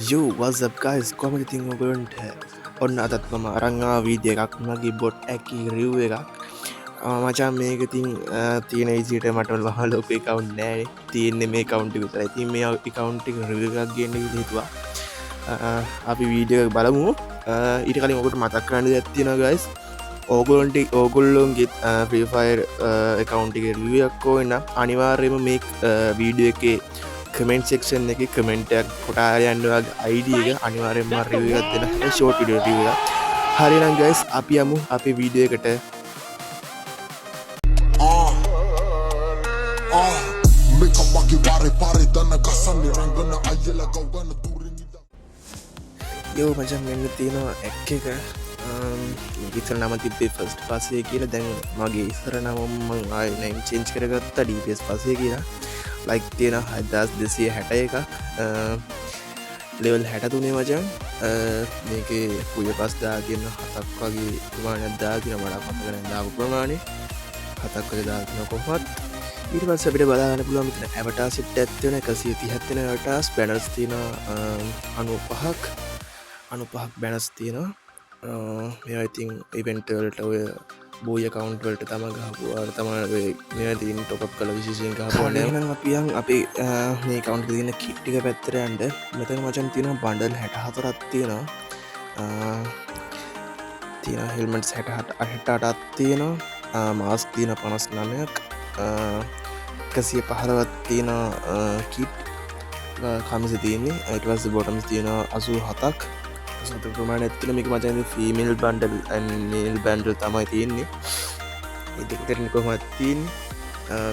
Yo, what's up guys? කොහමද ඉතින් ඔයගොල්ලන්ට? ඔන්න අදත් මම අරන් ආවා වීඩියෝ එකක්, මගේ බොට් එකේ රිව් එකක්. මචං මේක ඉතින් තියෙන විදිහට මට මහ ලොකු ඇකවුන්ට් නෑනේ. තියෙන්නේ මේ ඇකවුන්ට් එක විතරයි. ඉතින් මේ ඇකවුන්ට් එක රිව් එකක් ගේන්න කියලා හිතුවා. අපි වීඩියෝ එක බලමු. ඊට කලින් ඔයගොල්ලන්ට මතක් කරන්න දෙයක් තියෙනවා guys. ඕගොල්ලොන්ගේ Free Fire account එකේ රිව් එකක් ඕන නම් අනිවාර්යයෙන්ම මේ වීඩියෝ එකේ කමෙන්ට් සෙක්ෂන් එකේ කමෙන්ට් එකක් කොටා යන්න ඔයාගේ ID එක අනිවාර්යයෙන්ම මම රිව් එකක් දෙන්න. ඒ ෂෝට් වීඩියෝ රිව් එකක්. හරි නම් guys අපි යමු අපේ වීඩියෝ එකට. මේක මගේ වාරේ පාරේ දන ගසන්නේ රංගන අයියලා ගව් ගන්න දුරින් ඉඳන්. යෝ මචං මෙන්න තියෙනවා ඇක් එක. මේක ඉස්සර නම තිබ්බේ ෆස්ට් පස්සේ කියලා. දැන් මගේ ඉස්සර නම මං ආයේ නේම් චේන්ජ් කරගත්තා DPS පස්සේ කියලා. ලයික් තියෙන හයදාස් දෙසිය හැට එකක්. ලෙවල් හැටතුනේ මචං. මේකේ පුය පස් දාගෙන හතක් වගේ ප්‍රමාණයක් දාගෙන මට මතක නෑ දාපු ප්‍රමාණය. හතක් වගේ දාගෙන කොහොමත්. ඊට පස්සේ අපිට බලා ගන්න පුළුවන් මෙතන ඇවටාර් සෙට් එකක් තියෙනවා, එකසිය තිහක් තියෙන ඇවටාර්ස්, බැනර්ස් තියෙනවා, අනූපහක්. අනූපහක් බැනර්ස් තියෙනවා. මේවා ඉතින් ඉවෙන්ට් වලට ඔය බෝයි ඇකවුන්ට් වලට තම ගහපු අර තමයි ඔය මේවා ඉතින් ටොප් අප් කරලා විශේෂයෙන් ගහපුවා නෑ. එහෙනම් අපි යන් අපේ මේ ඇකවුන්ට් එකේ තියෙන කිට් එක පැත්තට යන්න. මෙතන මචං තියෙනවා බන්ඩල් හැටහතරක් තියෙනවා. තියෙනවා හෙල්මට්ස් හැටඅටක් තියෙනවා. මාස්ක් තියෙනවා පනස් නමයක්. එකසිය පහළොවක් තියෙනවා, කිට්. කමිස තියෙන්නේ. ඊට පස්සේ බොටම්ස් තියෙනවා අසූහතක්. අසූහත ප්‍රමාණයක් තියෙනවා. මේක මචං ඉතින් female bundle and male bundle තමයි තියෙන්නේ. මේ දෙක අතරින් කොහොමද තියෙන්නේ?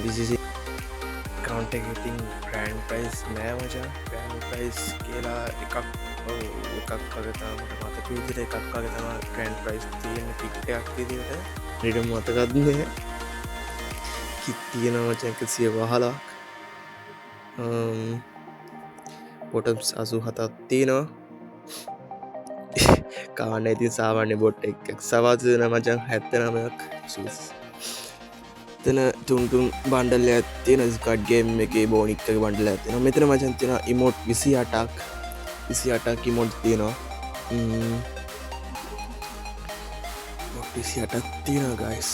විශේෂ ඇකවුන්ට් එකේ ඉතින් ග්‍රෑන්ඩ් ප්‍රයිස් නෑ මචං. ග්‍රෑන්ඩ් ප්‍රයිස් කියලා එකක්, ඔව්, එකක් වගේ තමයි මට මතක විදිහට එකක් වගේ තමයි ග්‍රෑන්ඩ් ප්‍රයිස් තියෙන කිට් එකක් විදිහට. හරියට මතකත් නෑ. කිට් තියෙනවා මචං එකසිය පහළොවක්. බොටම්ස් අසූහතක් තියෙනවා. කාන්න ඉතින් සාමාන්‍ය බොට් එකක් සවාසු දෙන මචං හැත්තනමයක්. සූස්. එතන තුන් තුන් බන්ඩල් එකක් තියෙනවා. ස්ක්වොඩ් ගේම් එකේ බෝනික් එක බන්ඩල් එකක් තියෙනවා. මෙතන මචං තියෙනවා ඉමෝට් විසිඅටක්. විසිඅටක් ඉමෝට් තියෙනවා. ඉමෝට් විසිඅටක් තියෙනවා ගයිස්.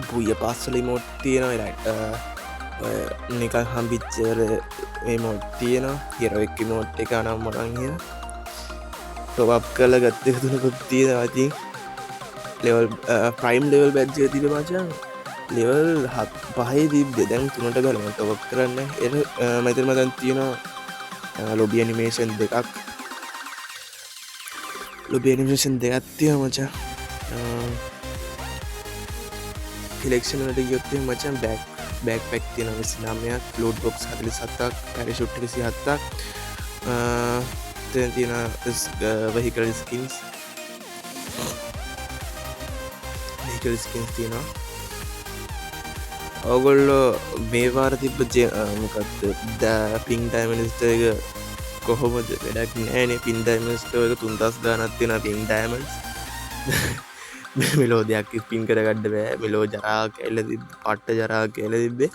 පුය පස්සල ඉමෝට් තියෙනවා. ඔය නිකන් හම්බිච්ච ඉමෝට් තියෙනවා. හිරොයික් ඉමෝට් එක නම් මොනං කියලා ටොප් අප් කරලා ගත්ත එක තුනකුත් තියෙනවා. ඉතින් ප්‍රයිම් ලෙවල් බැජ් එක තිබ්බ මචං ලෙවල් හත් පහේ තිබ්බේ. දැන් තුනට ගලම ටොප් අප් කරන්න. මෙතන මචං තියෙනවා ලොබි ඇනිමේෂන් දෙකක්. ලොබි ඇනිමේෂන් දෙකක් තියෙනවා මචං. කලෙක්ෂන් වලට ගියොත් එහෙම මචං බෑක් පැක් තියෙනවා විසිනමයක්, ලූට් බොක්ස් හතලිස් හතක්, පැරෂූට් එකසිය හතක්. එතන තියෙනවා වෙහිකල් ස්කින්ස්. වෙහිකල් ස්කින්ස් තියෙනවා. ඔයගොල්ලෝ මේ පාර තිබ්බ මොකද්ද? පින්ක් ඩයමන්ඩ් ස්ටෝර් එක කොහොමද? වැඩක් නෑනේ. පින්ක් ඩයමන්ඩ් ස්ටෝර් එක තුන්දහස් ගාණක් තියෙනවා පින්ක් ඩයමන්ඩ්ස්. මෙලෝ දෙයක් ස්පින් කරගන්න බෑ. මෙලෝ ජරා කියලා තිබ්බ, පට්ට ජරා කියලා තිබ්බේ.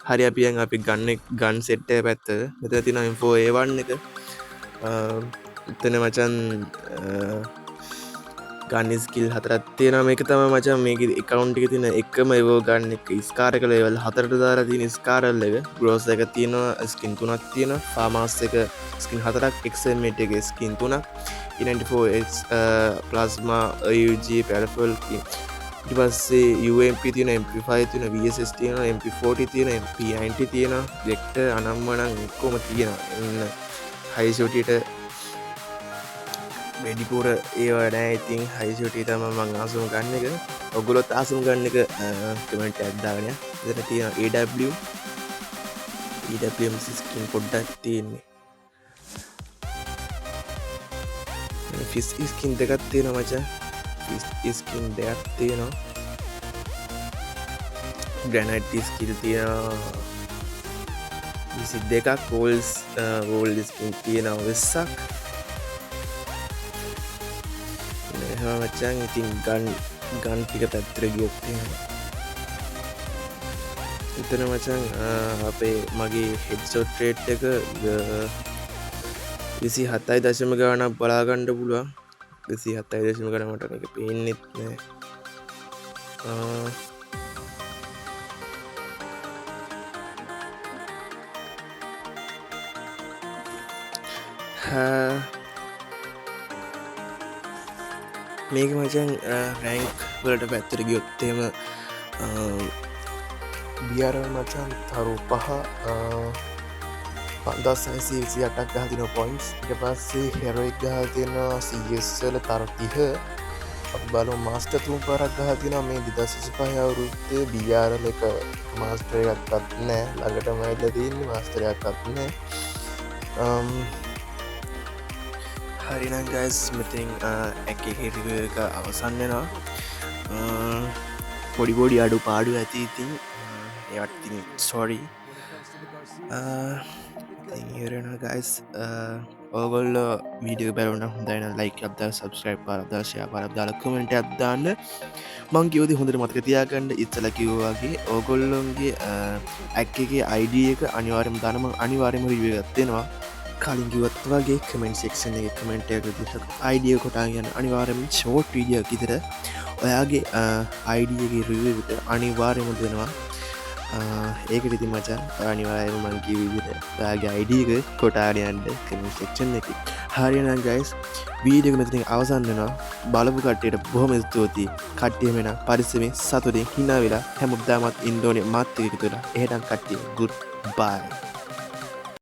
හරි අපි යන් අපි ගන් සෙට් එක පැත්තට. මෙතන තියෙනවා එම් ෆෝර් ඒ වන් එක. එතන මචං ගන් ස්කිල් හතරක් තියෙනවා. මේක තමයි මචං මේකේ ඇකවුන්ට් එකේ තියෙන එකම එවෝ ගන් එක. ස්කාර් එක ලෙවල් හතරට දාලා තියෙන ස්කාර් එක. ග්‍රෝස් එක තියෙනවා, ස්කින් තුනක් තියෙනවා. ෆාමාස් එක ස්කින් හතරක්, එක්ස් එම් එයිට් එකේ ස්කින් තුනක්, E ninety-four X, plasma, AUG, පැරෆල්, ඊට පස්සේ UMP තියෙනවා, MP5 තියෙනවා, VSS තියෙනවා, MP40 තියෙනවා, MP90 තියෙනවා, වෙක්ටර් අනම්මනම් ඔක්කොම තියෙනවා. එන්න හයි ෂූටියට වැඩිපුර ඒවා නෑ. ඉතින් හයි ෂූටිය තමයි මං ආසම ගන්න එක. ඔයගොල්ලොත් ආසම ගන්න එක කමෙන්ට් එකක් දාගෙන යන්න. මෙතන තියෙනවා AW. AWM skin පොඩ්ඩක් තියෙන්නේ. මේ ෆිස් ස්කින් දෙකක් තියෙනවා මචං. ෆිස් ස්කින් දෙකක් තියෙනවා. ග්‍රැනයිට් ස්කිල් තියෙනවා විසි දෙකක්. වෝල් ස්කින් තියෙනවා 20ක්. එහෙම මචං ඉතින් ගන් ටික පැත්තට ගියොත් එහෙම එතන මචං අපේ මගේ හෙඩ්ෂොට් රේට් එක 27 දශම ගාණක් බලා ගන්න පුළුවන්. 27 දශම ගාණ මට මේක පේන්නෙත් නෑ. මේක මචං රැන්ක් වලට පැත්තට ගියොත් එහෙම, BRL මචං තරු පහ, 5628ක් ගහලා තිනවා පොයින්ට්ස්. ඊට පස්සේ හෙරොයික් ගහලා තියෙනවා CS වල තරු 30. අපි බලමු මාස්ටර් තුන් පාරක් ගහලා තිනවා මේ 2025 අවුරුද්දේ. BRL එක මාස්ටර් එකක්වත් නෑ, ළඟටම ඇවිල්ලා තියෙන්නේ, මාස්ටර් එකක්වත් නෑ. හරිනම් ගයිස්, මෙතෙන් එක එක රිවිව් එක අවසන් වෙනවා. පොඩි පොඩි අඩු පාඩු ඇති, ඉතින් ඒවට ඉතින් සෝරි. ඉතින් ඉවර වෙනවා ගයිස්. ඔයගොල්ලෝ වීඩියෝ එක බලුවා නම් හොඳයි නම් ලයික් එකක් දාලා, සබ්ස්ක්‍රයිබ් පාරක් දාලා, ෂෙයා පාරක් දාලා, කමෙන්ට් එකක් දාන්න. මං කිව්වද හොඳට මතක තියාගන්න, ඉස්සලා කිව්වා වගේ ඕගොල්ලොන්ගේ ඇක් එකේ ID එක අනිවාර්යයෙන්ම දාන්න. මං අනිවාර්යයෙන්ම රිවිව් එකක් දෙනවා. කලින් කිව්වත් වගේ කමෙන්ට් සෙක්ෂන් එකේ කමෙන්ට් එකක් විදිහට ID එක කොටාගෙන යන්න. අනිවාර්යයෙන්ම ෂෝට් වීඩියෝ එකක් විතර ඔයාගේ ID එකේ රිවිව් එක අනිවාර්යයෙන්ම දෙනවා. ඒකට ඉතින් මචං අනිවාර්යයෙන්ම මං කිව්ව විදිහට ඔයාගේ ID එක කොටාගෙන යන්න කමෙන්ට් සෙක්ෂන් එකේ. හරියනම් ගයිස්, වීඩියෝ එක මෙතනින් අවසන් වෙනවා. බලපු කට්ටියට බොහොම ස්තුතියි. කට්ටිය මෙන්න පරිස්සමෙන් සතුටින් hina වෙලා හැමදාමත් ඉන්න ඕනේ මාත් එක්ක එකතු වෙලා. එහෙනම් කට්ටිය, ගුඩ් බයි.